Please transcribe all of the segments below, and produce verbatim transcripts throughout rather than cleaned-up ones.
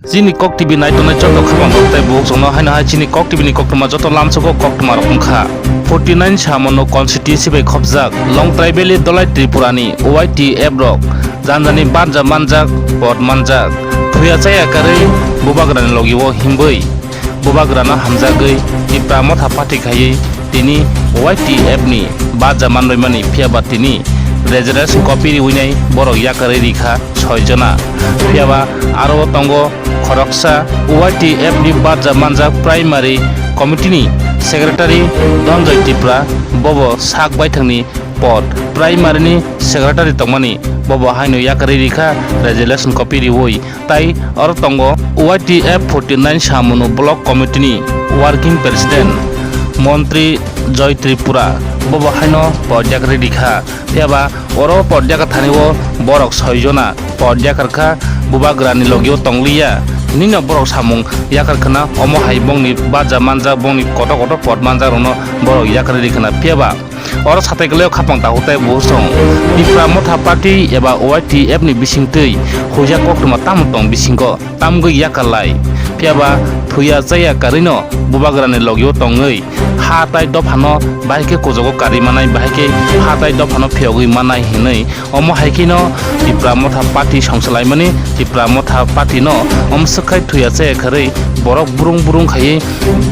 Chini Kok T V naitongnai joto khapang tei bukhuk songno haino hai chini Kok T V ni koktwma joto lamsogo koktwma rok wngkha. Forty nine Samono constituency bai khopjak Longtrai Valley Dolai Tripura ni Y T F rok janjani barja manjak, pod manjak. Thuya chaya karwi bubagrani logio himbwi bubagrano hamjagwi Tipra Motha Party khaiwi tini Y T F ni barja manbaimani, phiyaba tini resignation copy riwinai borok yakarwi rikha soi jona. Phiyaba aro tongo khoroksa Y T F ni barja manjak primary committee ni secretary Donjoy Tripura, bobo sak baithangni pod primary ni secretary tongmani, bobo haino yakarwi rikha resignation copy riwi. Tai oro tongo Y T F forty nine Samono Block Committee ni Working President Montri Joy Tripura, bobo haino pod yakarwi rikha. Phiyaba oro pod yakar thani o borok soi jona pod yakar kha, bubagrani logio tongliya. Hinino borok samung yakar khna, omo hai bongni barja manjak, bongni kotor kotor pod manjak rokno borok yakarwi rikha na. Phiyaba oro satai kwlaio khapang takhuk tei bukhuk song. Tipra Motha Party eba Y T F ni bisingtwi huijak koktwma tamo tong bisingo tamgwi yakarlai. Phiyaba thuya chaya karwino bubagrani logio tongwi ha tai dophano bahai khe kujogo karwi manai, bahai khe ha tai dophano phiyogwi manai hinwi omo hai kheno Tipra Motha Party songsa laimani, Tipra Motha Party no omo swk khai thuya chaya karwi borok burung burung khaiwi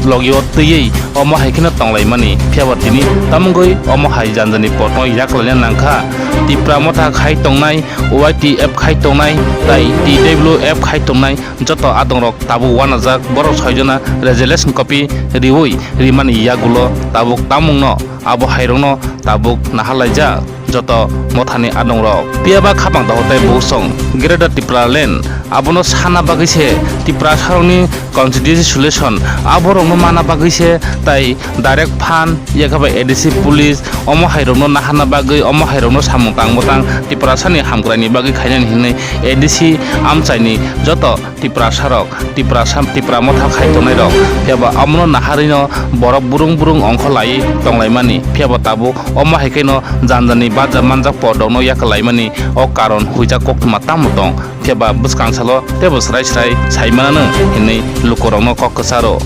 logio twiwi omo hai kheno tonglaimani. Phiyaba tini tamungwi omo hai janjani potno yaklaina nangkha. Tipra Motha khai tongnai, Y T F khai tongnai, tai T W F khai tongnai joto adongrok tabuk wanajak, borok soi jona resignation copy riwi rimani yagulo tabuk tamungno abo hairokno tabuk nahalaijak joto mothani adongrok. Phiyaba khapang takhuk tei bukhuk song Greater Tipraland abono sana bagwi se Tiprasarokni constituency solution aborokno mana bagwi se tai direct fund yakhe bai A D C police omo hairokno naharna bagwi, omo hairokno samung tang bwtang Tiprasani hamkraini bagwi khainani hinwi A D C amchaini joto Tiprasarok, Tiprasa, Tipra Motha khai tongnairok, phiyaba omono naharwino borok burung burung ongkho laiwi tonglaimani. Phiyaba tabuk omo hai kheno janjani barja manjak podrokno yakarlaimani o karon huijak koktwma tamo tong. Phiyaba bwskang salo teibo srai srai saimanano hinwi lukurokno kok kwcharo.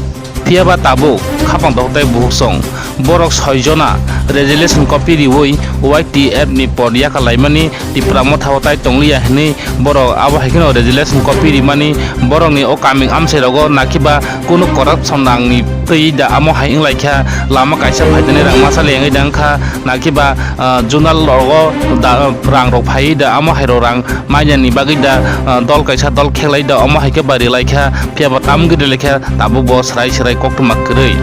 Phiyaba tabuk khapang takhuk tei bukhuk song borok soi jona resignation copy riwi Y T F ni pod yakalaimani, Tipra Motha o tai tongliya hinwi borok abo hai kheno resignation copy rimani. Borokni o kaming amchai rogo nakhiba kunu corruption rangni twi da amo hai wng laikha, lama kaisa phaidani rang masa lengwi da wngkha, nakhiba, ah, junal rogo da, rang rok phaiwi da amo hai rok rang mainani bagwi da, ah, dol kaisa dol khelai da omo hai khe bari laikha. Phiyaba tamgwi rwlaikha tabuk bo srai srai koktwma kwrwi.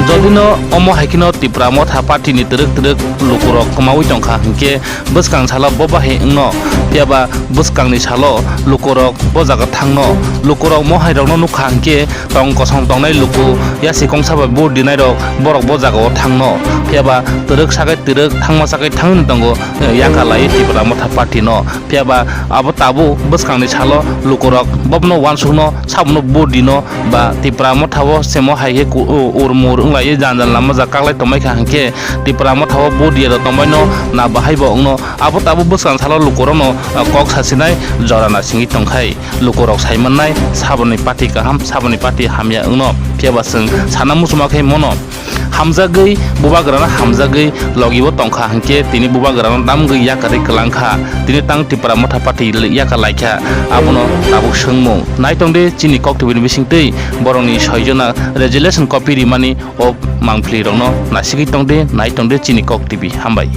Jodino omo hai kheno Tipra Motha Party ni twrwk twrwk lukurok kwmawi tongkha hinkhe bwskang salo bo bahai wngno, phiyaba bwskangni salo lukurok bo jaga thangno. Lukurok mo hai rokno nukha hinkhe tong kosong tongnai luku yasi kongsa bai vote dinai rok borok bo jaga o thangno. Phiyaba twrwk sakai twrwk thangma sakai thangwi tongo, eh, yakarlai Tipra Motha Party no. Phiyaba abo tabuk bwskangni salo lukurok bobono uansukno sabono vote dino ba Tipra Motha o semo hai khe ku-, u-, urmur wnglaio, janjan lama ja kaklai tongmai kha hinkhe Tipra Motha o vote diya rok tongbaino na bahai bo wngno. Abo tabuk bwskang salo lukurokno, ah, kok sasinai jora nasingwi tongkhai. Lukurok saimannai saboni party kaham, saboni party hamya wngno. Phiyaba chwng sana muchuma khe mono. Hamjagwi, bubagrano hamjagwi logi-o tongkha hinkhe tini bubagrano damgwi yakarwi kwlangkha. Tini tang Tipra Motha Party yakar laikha, abono tabuk swngmung. Naitongdi chini Kok T V ni bisingtwi borokni soijona resolution copy rimani o mangphlirokno nasigwi tongdi, naitongdi chini Kok T V. Hambai.